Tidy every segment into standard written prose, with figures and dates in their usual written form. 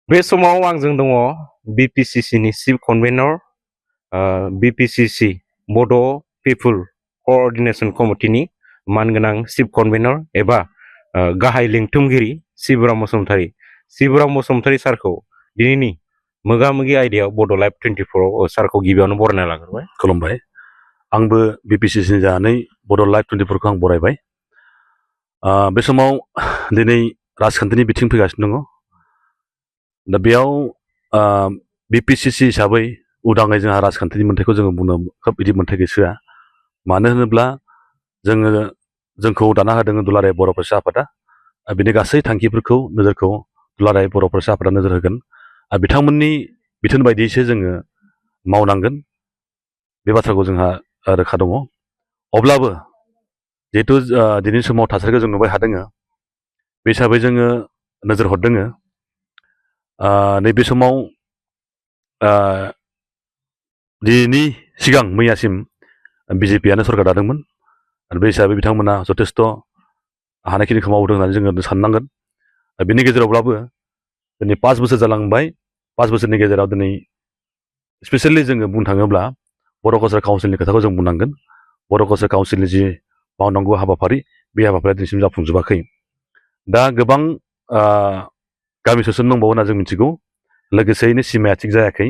बे समाव आंजों दङ BPCC नि चिफ कनभेनर, BPCC बड' पिपुल क'अर्डिनेशन कमिटिनि मानगोनां चिफ कनभेनर एबा गाहाय लिंथुमगिरि शिबराम बसुमतारी। शिबराम बसुमतारी सारखौ दिनैनि मोगा-मोगि आयदायाव बड' लाइभ 24 सारखौ गिबियावनो बरायना लाग्रोबाय। खुलुमबाय। आंबो BPCC नि जानानै बड' लाइभ 24 खौ आं बरायबाय। बे समाव दिनै राजखान्थिनि बिथिं फैगासिनो दङ। दा बेयाव BPCC हिसाबै उदाङै जोंहा राजखान्थिनि मोन्थायखौ जोङो बुंनो खोब बिदि मोन्थाय गैसोआ। मानो होनोब्ला जोंखौ दाना होदों दुलाराय बर' फरायसा आफादा। बिनि गासै थांखिफोरखौ नोजोरखौ दुलाराय बर' फरायसा आफादा नोजोर होगोन। बिथांमोननि बिथोन बायदियैसो जोङो मावनांगोन, बे बाथ्राखौ जोंहा रोखा दङ। अब्लाबो जिहेतु दिनैनि समाव थासारिखौ जों नुबाय थादों, बे हिसाबै जोङो नोजोर हरदों नैबे समाव दिनैनि सिगां मैयासिम BJP आनो सरकार दादोंमोन आरो बे हिसाबै बिथांमोना जथेस्थ' हानायखिनिखौ मावदों होननानै जोङो साननांगोन। बिनि गेजेरावब्लाबो दिनै 5 बोसोर जालांबाय। 5 बोसोरनि गेजेराव दिनै स्पेसियेलि जोङो बुंनो थाङोब्ला बर' कालचार काउन्सिलनि खोथाखौ जों बुंनांगोन। बर' कालचार काउन्सिलनि जि मावनांगौ हाबाफारि, बे हाबाफारिया दिनैसिम जाफुंजोबाखै। दा गोबां गामि सोसन दंबावो होनना जों मिथिगौ। लोगोसेयैनो सिमाया थिग जायाखै।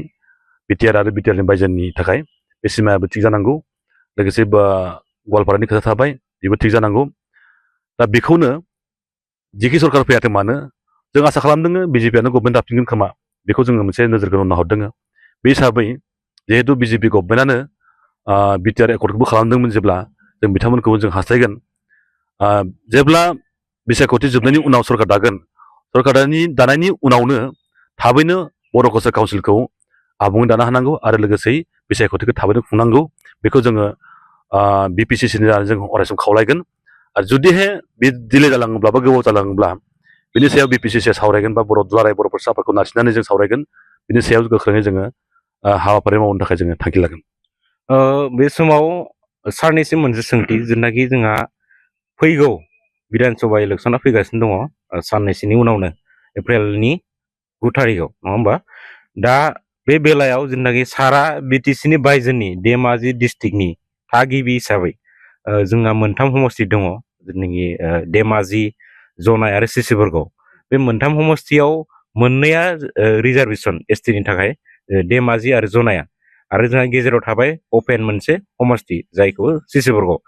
BTR आरो BTR नि बायजोनि थाखाय बे सिमायाबो थिग जानांगौ। लोगोसे गवालपारानि खोथा थाबाय, बेबो थिग जानांगौ। दा बेखौनो जिखि सरकार फैयाथों मानो जों आसा खालामदों BJP आनो गभर्नमेन्ट दाफिनगोन खोमा, बेखौ जोङो मोनसे नोजोरखौ होना हरदों। बे हिसाबै जिहेतु BJP गभर्नमेन्टआनो BTR एकर्डखौबो खालामदोंमोन, जेब्ला जों बिथांमोनखौ जों हास्थायगोन जेब्ला बिसायख'थि जोबनायनि उनाव सरकार दागोन, सरकार दानायनि उनावनो थाबैनो बर' कालचार काउन्सिलखौ आबुङै दाना होनांगौ आरो लोगोसेयै बिसायख'थिखौ थाबैनो खुंनांगौ। बेखौ जोङो BPCC नि जानानै जों अरायसम खावलायगोन। आरो जुदिहाय बे दिले जालाङोब्ला बा गोबाव जालाङोब्ला बिनि सायाव BPCC आ सावरायगोन बा दुलाराय बर' फरायसा आफादखौ नारसिननानै जों सावरायगोन। बिनि सायाव गोख्रोङै जोङो हाबाफारि मावनो थाखाय जोङो थांखि लागोन। बे समाव सारनिसिम मोनसे सोंथि, जेनाखि जोंहा फैगौ बिधान सभा इलेक्सना फैगासिनो दङ साननैसोनि उनावनो, एप्रिलनि 9 थारिखआव, नङा होमबा? दा बे बेलायाव जेनाखि सारा BTC नि बायजोनि धेमाजि डिस्ट्रिक्टनि थागिबि हिसाबै जोंहा मोनथाम समस्ति दङ, जेनाखि धेमाजि, जनाय आरो सिसिबरगाव। बे मोनथाम समस्तियाव मोननैया रिजार्भेसन ST नि थाखाय, धेमाजि आरो जनाया, आरो जोंहा गेजेराव थाबाय अपेन मोनसे समस्ति जायखौ सिसिबरगाव।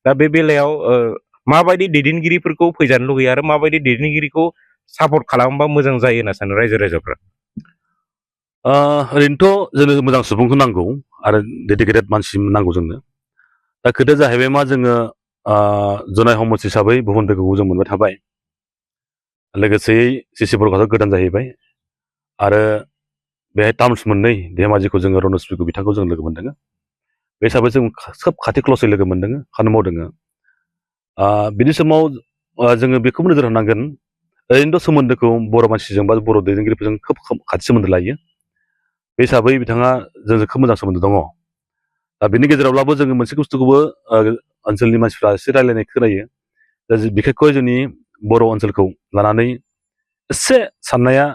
दा बे बेलायाव माबायदि दैदेनगिरिफोरखौ फैजानो लुगैयो आरो माबायदि दैदेनगिरिखौ सापर्ट खालामोबा मोजां जायो होनना सानो रायजो राजाफ्रा? ओरैनोथ' जोंनो मोजां सुबुंखौ नांगौ आरो डेडिकेटेड मानसि नांगौ जोंनो। दा खोथाया जाहैबाय मा, जोङो जनाय समस्ति हिसाबै भुबन बेगखौ जों मोनबाय थाबाय। लोगोसेयै सिसिबरगावआथ' गोदान जाहैबाय आरो बेहाय टार्म्स मोननै, धेमाजिखौ जोङो रनज पेगु बिथांखौ जों लोगो मोन्दों। बे हिसाबै जों खोब खाथि क्लसै लोगो मोन्दों, खामानि मावदों। बिनि समाव जोङो बेखौबो नोजोर होनांगोन, ओरैनोथ' सोमोन्दोखौ बर' मानसिजों बा बर' दैदेनगिरिफोरजों खोब खाथि सोमोन्दो लायो। बे हिसाबै बिथाङा जोंजों खोब मोजां सोमोन्दो दङ। दा बेनि गेजेरावब्लाबो जोङो मोनसे बुस्थुखौबो ओनसोलनि मानसिफ्रा एसे रायज्लायनाय खोनायो, दा बिखेखय जोंनि बर' ओनसोलखौ लानानै एसे साननाया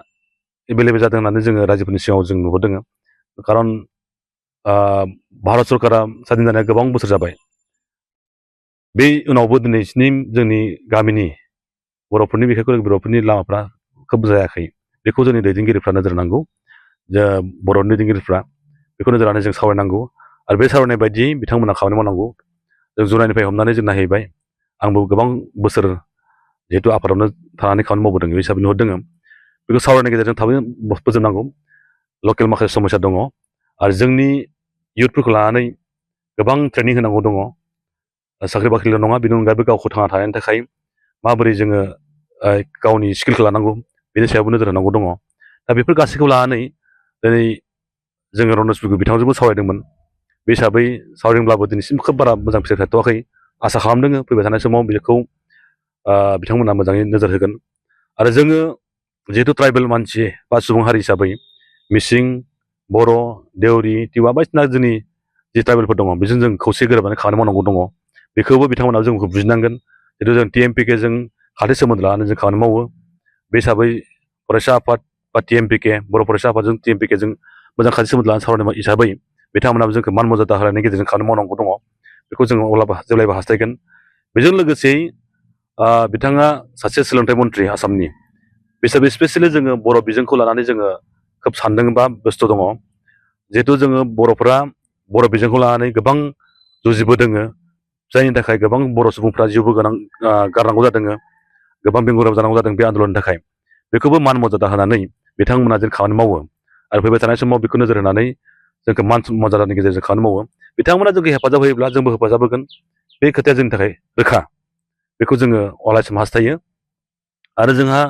एभेलेबेल जादों होननानै जोङो रायजोफोरनि सिगाङाव जों नुहरदों। खारन भारत सरकारा स्वाधीन जानाया गोबां बोसोर जाबाय। बे उनावबो दिनैसिम जोंनि गामिनि बर'फोरनि, बिखेखय बर'फोरनि लामाफ्रा खोब जायाखै। बेखौ जोंनि दैदेनगिरिफ्रा नोजोर होनांगौ। बर'नि दैदेनगिरिफ्रा बेखौ नोजोर होनानै जों सावरायनांगौ आरो बे सावरायनाय बायदियै बिथांमोना खामानि मावनांगौ। जों जुलाइनिफ्राय हमनानै जों नायहैबाय, आंबो गोबां बोसोर जिहेतु आफादावनो थानानै खामानि मावबोदों, बे हिसाबै नुहरदों। बेखौ सावरायनायनि गेजेरजों थाबैनो फोजोबनांगौ। लकेल माखासे समस्या दङ आरो जोंनि इयुथफोरखौ लानानै गोबां ट्रेनिं होनांगौ दङ। साख्रि बाख्रिल' नङा, बेनि अनगायैबो गावखौ थांना थानायनि थाखाय माबोरै जोङो गावनि स्किलखौ लानांगौ, बेनि सायावबो नोजोर होनांगौ दङ। दा बेफोर गासैखौ लानानै दिनै जोङो रनज पेगु बिथांजोंबो सावरायदोंमोन। बे हिसाबै सावरायदोंब्लाबो दिनैसिम खोब बारा मोजां फिथाइ थायथ'वाखै। आसा खालामदों फैबाय थानाय समाव बेखौ बिथांमोना मोजाङै नोजोर होगोन। आरो जोङो जिहेतु ट्राइबेल मानसि बा सुबुं हारि हिसाबै मिसिं, बर', देउरि, टिवा बायदिसिना जोंनि जि ट्राइबेलफोर दङ, बेजों जों खौसे गोरोबनानै खामानि मावनांगौ दङ। बेखौबो बिथांमोना जोंखौ बुजिनांगोन। जिहेतु जों TMPK जों खाथि सोमोन्दो लानानै जों खामानि मावो। बे हिसाबै फरायसा आफाद बा TMPK बर' फरायसा आफादजों TMPK जों मोजां खाथि सोमोन्दो लानानै सावरायनाय हिसाबै बिथांमोनाबो जोंखौ मान मर्यादा होनायनि गेजेरजों खामानि मावनांगौ दङ बेखौ जों जेब्लायबो हास्थायगोन बेजों लोगोसेयै बिथाङा सासे सोलोंथाइ मन्थ्रि आसामनि हिसाबै स्पेसियेलि जोङो बर' बिजोंखौ लानानै जोङो खोब सानदों बा बेस्थ' दङ जिहेथु जोङो बर'फोरा बर' बिजोंखौ लानानै गोबां जुजिबोदोङो जायनि थाखाय गोबां बर' सुबुंफ्रा जिउबो गारनांगौ जादों गोबां बेंगुराव जानांगौ जादों बे आन्दोलननि थाखाय बेखौबो मान मर्यादा होनानै बिथांमोना जों खामानि मावो आरो फैबाय थानाय समाव बेखौ नोजोर होनानै जोंखौ मान मर्यादानि गेजेरजों खामानि मावो बिथांमोना जोंखौ हेफाजाब होयोब्ला जोंबो हेफाजाब होगोन बे खोथाया जोंनि थाखाय रोखा बेखौ जोङो अरायसम हास्थायो आरो जोंहा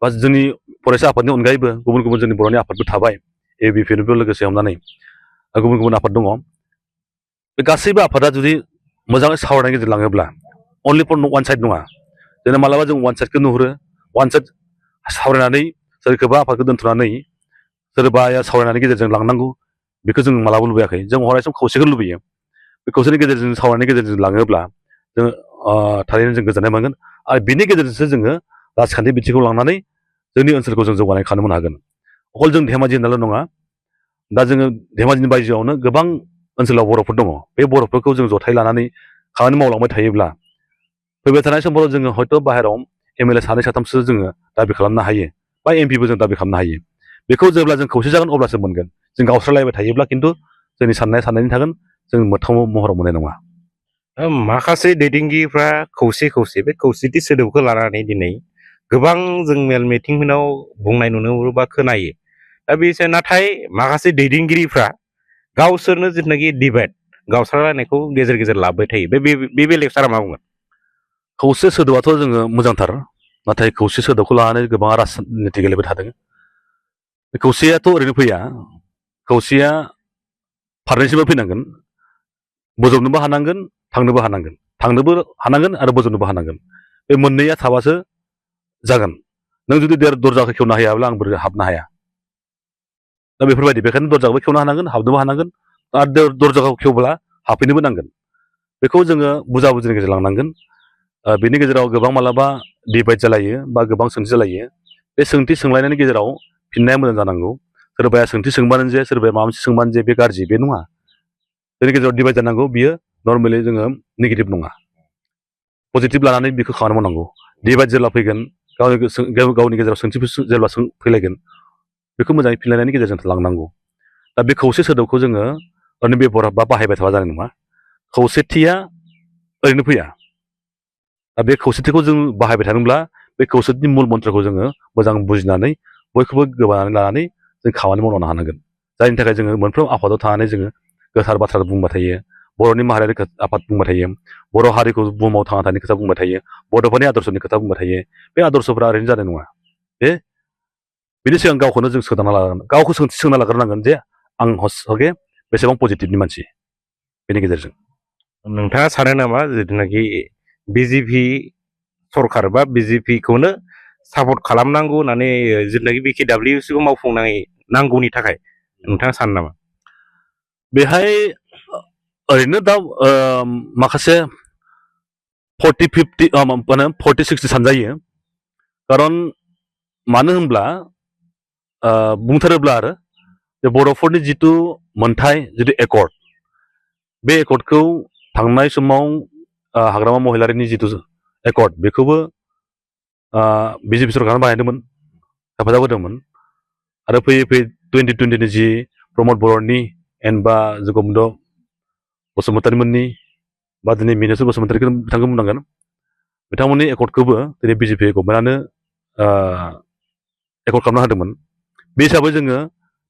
बा जोंनि फरायसा आफादनि अनगायैबो गुबुन गुबुन जोंनि बर'नि आफादबो थाबाय ABPनिबो लोगोसे हमनानै गुबुन गुबुन आफाद दङ बे गासैबो आफादा जुदि मोजाङै सावरायनायनि गेजेरजों लाङोब्ला अनलि फर वान साइड नङा जोंना मालाबा जों वान साइडखौ नुहुरो वान साइड सावरायनानै सोरखौबा आफादखौ दोन्थ'नानै सोरबाया सावरायनायनि गेजेरजों लांनांगौ बेखौ जों मालाबा लुबैयाखै जों अरायसम खौसेखौ लुबैयो बे खौसेनि गेजेरजों सावरायनायनि गेजेरजों लाङोब्ला जों थारैनो जों गोजोननाय मोनगोन आरो बिनि गेजेरजोंसो जोङो राजखान्थि बिथिंखौ लांनानै जोंनि ओनसोलखौ जों जौगानाय खालामनो हागोन अकल जों धेमाजि होननाल' नङा दा जोङो धेमाजिनि बायजोआवनो गोबां ओनसोलाव बर'फोर दङ बे बर'फोरखौ जों जथाय लानानै खामानि मावलांबाय थायोब्ला फैबाय थानाय समफोराव जोङो हयथ' बाहेरायाव MLA सानै साथामसो जोङो दाबि खालामनो हायो बा MPबो जों दाबि खालामनो हायो बेखौ जेब्ला जों खौसे जागोन अब्लासो मोनगोन जों गावस्रालायबाय थायोब्ला खिन्थु जोंनि साननायनि थागोन जों मोगथां महराव मोननाय नङा माखासे दैदेनगिरिफ्रा खौसे बे खौसेथि सोदोबखौ लानानै दिनै गोबां जों मेल मिटिंफोराव बुंनाय नुनो मोनो बा खोनायो दा बे नाथाय माखासे दैदेनगिरिफ्रा गावसोरनो जिथुनाखि डिबेट गावस्रालायनायखौ गेजेर गेजेर लाबोबाय थायो बे बेलायाव सारा मा बुंगोन खौसे सोदोबाथ' जोङो मोजांथार नाथाय खौसे सोदोबखौ लानानै गोबां राजनिति गेलेबाय थादों खौसेयाथ' ओरैनो फैया खौसेया फारनैथिंबो फैनांगोन बोजबनोबो हानांगोन थांनोबो हानांगोन आरो बोजबनोबो हानांगोन बे मोननैया थाबासो जागोन नों जुदि दरजाखौ खेवनो हायाब्ला आंबो हाबनो हाया दा बेफोरबायदि बेखायनो दरजाखौबो खेवनो हानांगोन हाबनोबो हानांगोन आरो दरजाखौ खेवब्ला हाबफैनोबो नांगोन बेखौ जोङो बुजाबुजिनि गेजेरजों लांनांगोन बेनि गेजेराव गोबां मालाबा डिबेट जालायो बा गोबां सोंथि जालायो बे सोंथि सोंलायनायनि गेजेराव फिननाया मोजां जानांगौ सोरबाया सोंथि सोंबानो जे सोरबाया माबा मोनसे सोंबानो जे बे गाज्रि बे नङा जोंनि गेजेराव डिबेट जानांगौ बियो नर्मेलि जोङो नेगेटिभ नङा पजिटिभ लानानै बेखौ खामानि मावनांगौ डिबेट जेब्ला फैगोन गावनि गेजेराव सोंथि जेब्ला फैलायगोन बेखौ मोजाङै फिनलायनायनि गेजेरजों लांनांगौ दा बे खौसे सोदोबखौ जोङो ओरैनो बेबहार बा बाहायबाय थाबा जानाय नङा खौसेथिया ओरैनो फैया दा बे खौसेथिखौ जों बाहायबाय थादोंब्ला बे खौसेथिनि मुल मन्त्रखौ जोङो मोजां बुजिनानै बयखौबो गोबानानै लानानै जों खामानि मावलांनो हानांगोन जायनि थाखाय जोङो मोनफ्रोम आफादाव थानानै जोङो गोथार बाथ्रा बुंबाय थायो बर'नि माहारियारि आफाद बुंबाय थायो बर' हारिखौ बुहुमाव थांना थानायनि खोथा बुंबाय थायो बड'फोरनि आदर्शनि खोथा बुंबाय थायो बे आदर्शफ्रा ओरैनो जानाय नङा बेनि सिगां गावखौनो जों सोदांना लानांगोन गावखौ सोंथि सोंना लाग्रोनांगोन जे आं हगे बेसेबां पजिटिभनि मानसि बेनि गेजेरजों नोंथाङा सानो नामा जिथुनाखि BJP सरकार बा BJPखौनो सापर्ट खालामनांगौ होननानै जिथुनाखि BKWCखौ मावफुंनाय नांगौनि थाखाय नोंथाङा सानो नामा बेहाय ओरैनो दा माखासे 40-60 सानजायो खारन मानो होनब्ला बुंथारोब्ला आरो जे बर'फोरनि जिथु मोनथाय जिथु एकर्ड बे एकर्डखौ थांनाय समाव हाग्रामा महिलारिनि जिथु एकर्ड बेखौबो BJP सरकारा बानायदोंमोन हेफाजाब होदोंमोन आरो फैयै फैयै 2020नि जि प्रमद बर'नि एनबा जगबन्ध बसुमतारीमोननि बा दिनै मिनेश्वर बसुमतारीखौ बिथांखौ बुंनांगोन बिथांमोननि एकर्डखौबो दिनै BJP गभर्नमेन्टआनो एकर्ड खालामना होदोंमोन बे हिसाबै जोङो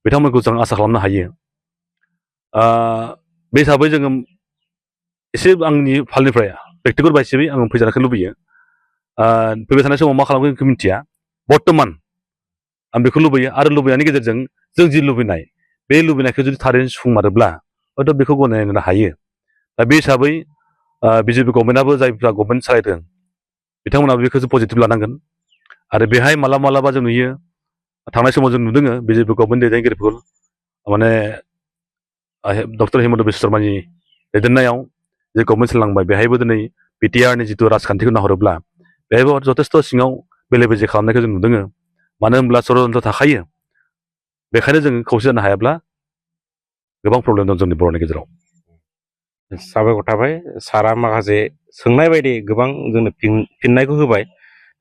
बिथांमोनखौ जों आसा खालामनो हायो बे हिसाबै जोङो एसे आंनि फालनिफ्राय बेक्तिगत बायदियै आं फैजानायखौ लुबैयो फैबाय थानाय समाव मा खालामगोन बेखौ मिथिया बर्तमान आं बेखौ लुबैयो आरो लुबैनायनि गेजेरजों जों जि लुबैनाय बे लुबैनायखौ जुदि थारैनो सुफुंमारोब्ला हयथ' बेखौ गनायनो हायो दा बे हिसाबै BJP गभर्नमेन्टआबो जायफ्रा गभर्नमेन्ट सालायदों बिथांमोनाबो बेखौ जों पजिटिभ लानांगोन आरो बेहाय मालाबा जों नुयो थांनाय समाव जों नुदों BJP गभर्नमेन्ट दैदेनगिरिफोर माने डक्टर हिमन्त बिश्व शर्मानि दैदेननायाव जे गभर्नमेन्ट सोलांबाय बेहायबो दिनै BTRनि जिथु राजखान्थिखौ नाहरोब्ला बेहायबो जथेस्थ' सिङाव बेले बेजे खालामनायखौ जों नुदों मानो होनब्ला षड्यन्त्र थाखायो बेखायनो जोङो खौसे जानो हायाब्ला गोबां प्रब्लेम दं जोंनि बर'नि गेजेराव साबायखर थाबाय सारा माखासे सोंनाय बायदि गोबां जोंनो फिननायखौ होबाय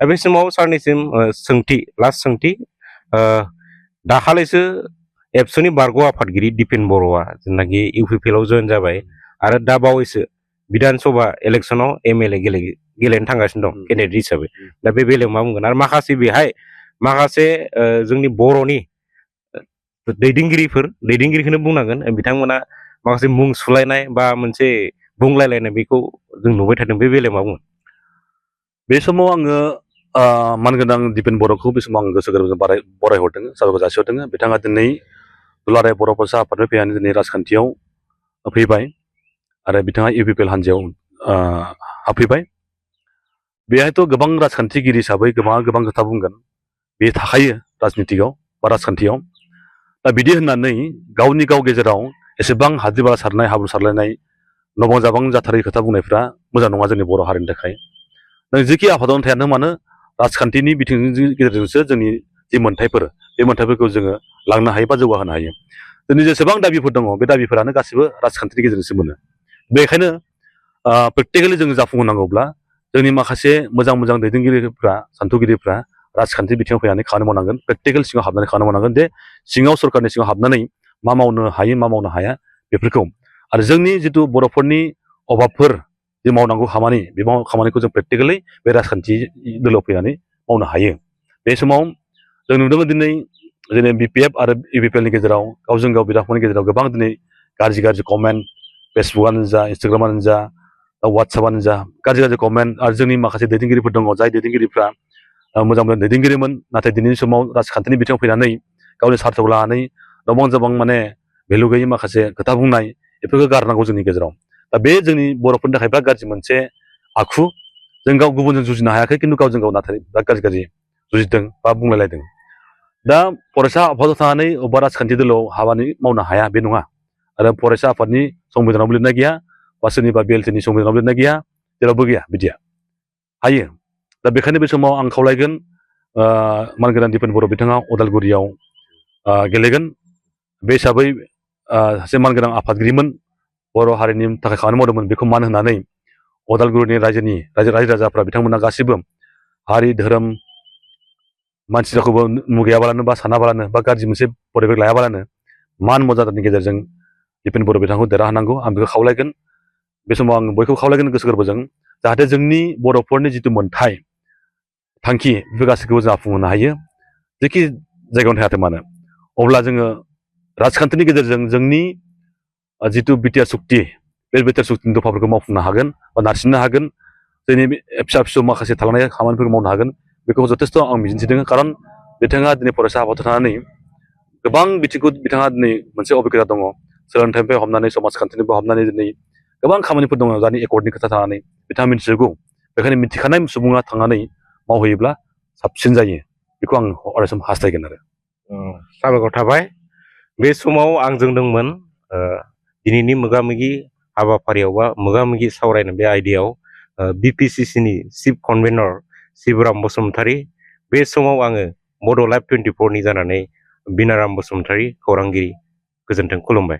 दा बे समाव सारनिसिम सोंथि लास्ट सोंथि दाखालिसो एबसुनि बारग' आफादगिरि दिपेन बर'आ जेनाखि UPPL आव जयेन जाबाय आरो दा बावैसो बिधान सभा इलेक्सनाव MLA गेलेनो थांगासिनो दं केन्डिडेट हिसाबै दा बे बेलायाव मा बुंगोन आरो माखासे बेहाय माखासे जोंनि बर'नि दैदेनगिरिखौनो बुंनांगोन बिथांमोना माखासे मुं सुलायनाय बा मोनसे बुंलायलायनाय बेखौ जों नुबाय थादों बे बेलायाव मा बुङो बे समाव आङो मानगोनां दिपेन बर'खौ बे समाव आं गोसो गोरबोजों बरायहरदों साबायखर जासिहरदों बिथाङा दिनै दुलाराय बर' फरायसा आफादनिफ्राय फैनानै दिनै राजखान्थियाव फैबाय आरो बिथाङा UPPL हान्जायाव हाबफैबाय बेहायथ' गोबां राजखान्थिगिरि हिसाबै गोबां खोथा बुंगोन बे थाखायो राजनितिकआव बा राजखान्थियाव दा बिदि होननानै गावनि गाव गेजेराव एसेबां हाद्रि बाला सारनाय हाब्रु सारलायनाय नबां जाबां जाथारै खोथा बुंनायफ्रा मोजां नङा जोंनि बर' हारिनि थाखाय नों जिखि आफादावनो थायानो मानो राजखान्थिनि बिथिंनि गेजेरजोंसो जोंनि जि मोन्थायफोर बे मोन्थायफोरखौ जोङो लांनो हायो बा जौगाहोनो हायो जोंनि जेसेबां दाबिफोर दङ बे दाबिफोरानो गासैबो राजखान्थिनि गेजेरजोंसो मोनो बेखायनो प्रेक्टिकेलि जों जाफुंहोनांगौब्ला जोंनि माखासे मोजां दैदेनगिरिफ्रा सान्थौगिरिफ्रा राजखान्थि बिथिङाव फैनानै खामानि मावनांगोन प्रेक्टिकेल सिङाव हाबनानै खामानि मावनांगोन जे सिङाव सरकारनि सिङाव हाबनानै मा मावनो हायो मा मावनो हाया बेफोरखौ आरो जोंनि जिथु बर'फोरनि अभाबफोर जि मावनांगौ खामानि बे खामानिखौ जों प्रेक्टिकेलि बे राजखान्थि दोलोआव फैनानै मावनो हायो बे समाव जों नुदों दिनै जोंनि BPF आरो UPPL नि गेजेराव गावजों गाव बिदा फंबायनि गेजेराव गोबां दिनै गाज्रि कमेन्ट फेसबुकआनो जा इन्सटाग्रामानो जा वाट्सएपआनो जा गाज्रि कमेन्ट आरो जोंनि माखासे दैदेनगिरिफोर दङ जाय दैदेनगिरिफ्रा मोजां दैदेनगिरिमोन नाथाय दिनैनि समाव राजखान्थिनि बिथिङाव फैनानै गावनि सार्थखौ लानानै नबां जाबां माने भेलु गैयै माखासे खोथा बुंनाय बेफोरखौ गारनांगौ जोंनि गेजेराव दा बे जोंनि बर'फोरनि थाखाय बिराद गाज्रि मोनसे आखु जों गाव गुबुनजों जुजिनो हायाखै खिन्थु गावजों गाव नाथाय बिराद गाज्रि जुजिदों बा बुंलायलायदों दा फरायसा आफादाव थानानै अबेबा राजखान्थि दोलोआव हाबानि मावनो हाया बे नङा आरो फरायसा आफादनि संबिधानावबो लिरनाय गैया बा सोरनिबा BLT नि संबिधानाव लिरनाय गैया जेरावबो गैया बिदिया हायो दा बेखायनो बे समाव आं खावलायगोन मानगोनां दिपेन बर' बिथाङा अदालगुरियाव गेलेगोन बे हिसाबै सासे मानगोनां आफादगिरिमोन बर' हारिनि थाखाय खामानि मावदोंमोन बेखौ मान होनानै अदालगुरिनि रायजो राजाफ्रा बिथांमोना गासिबो हारि धोरोम मानसिफोरखौबो मुगैयाबालानो बा सानाबालानो बा गाज्रि मोनसे परिबेक लायाबालानो मान मर्यादानि गेजेरजों दिपेन बर' बिथांखौ देरहाहोनांगौ आं बेखौ खावलायगोन बे समाव आं बयखौबो खावलायगोन गोसो गोरबोजों जाहाथे जोंनि बर'फोरनि जिथु मोन्थाय थांखि बेफोर गासैखौबो जाफुंहोनो हायो जेखि जायगायावनो थायाथों मानो अब्ला जोङो राजखान्थिनि गेजेरजों जोंनि जिथु बिटिआर सुक्ति बे बिटिआर सुक्तिनि दफाफोरखौ मावफुंनो हागोन बा नारसिननो हागोन जोंनि फिसा माखासे थालांनाय खामानिफोरखौ मावनो हागोन बेखौ जथेस्थ' आं मिजिंथिदों खारन बिथाङा दिनै फरायसा आफादाव थानानै गोबां बिथिंखौ बिथाङा दिनै मोनसे अबिगता दङ सोलोंथाइनिफ्राय हमनानै समाजखान्थिनिफ्राय हमनानै दिनै गोबां खामानिफोर दङ दानि एकर्डनि खोथा थानानै बिथाङा मिथिजोबगौ बेखायनो मिथिखानाय सुबुङा थांनानै मावहैयोब्ला साबसिन जायो बेखौ आं अरायसम हास्थायगोन आरो साबायखर थाबाय बे समाव आंजों दंमोन दिनैनि मोगा-मोगि हाबाफारियाव बा मोगा-मोगि सावरायनाय बे आयदायाव BPCC नि चिफ कनभेनर शिबराम बसुमतारी बे समाव आङो बड' लाइभ 24 नि जानानै बिनाराम बसुमतारी खौरांगिरि गोजोन्थों खुलुमबाय।